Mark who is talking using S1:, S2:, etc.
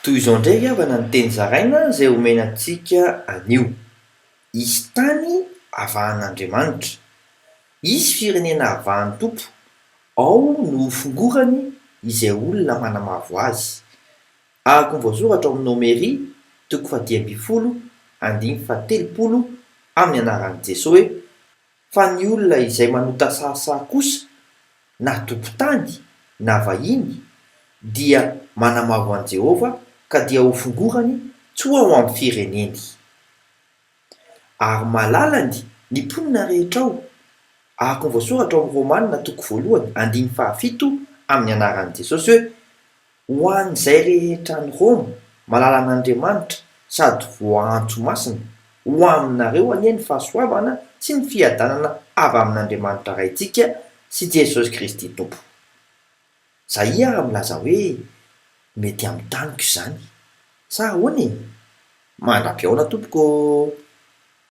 S1: Toy izao indray ry havana ny teny zaraina izay omena antsika anio. Hisy tany havahan'Andriamanitra. Hisy firenena havahan'ny Tompo. Ao no hofongorany izay olona manamavo azy. Araka ny voasoratra ao amin'ny Nomery, toko fahadimy ambin'ny folo, andininy faha-30, amin'ny anaran'i Jesoa hoe, Fa ny olona izay manota sahasaha kosa, na tompon-tany na vahiny, dia manamavo an'i Jehovah ka dia hofongorany tsy ho ao amin'ny fireneny. Ary malalany ny mponina rehetra ao, araka ny voasoratra ao amin'ny Romana toko voalohany andininy fahafito amin'ny anaran'i Jesosy hoe, Ho an'izay rehetra any Roma, malalan'Andriamanitra sady voaantso masina, ho aminareo anie ny fahasoavana sy ny fiadanana avy amin'Andriamanitra Raintsika sy Jesosy Kristy Tompo. Zay ary milaza hoe mety amin'ny taniko izany. Sa ahoana e? Mandra-pihaona tompoko ô!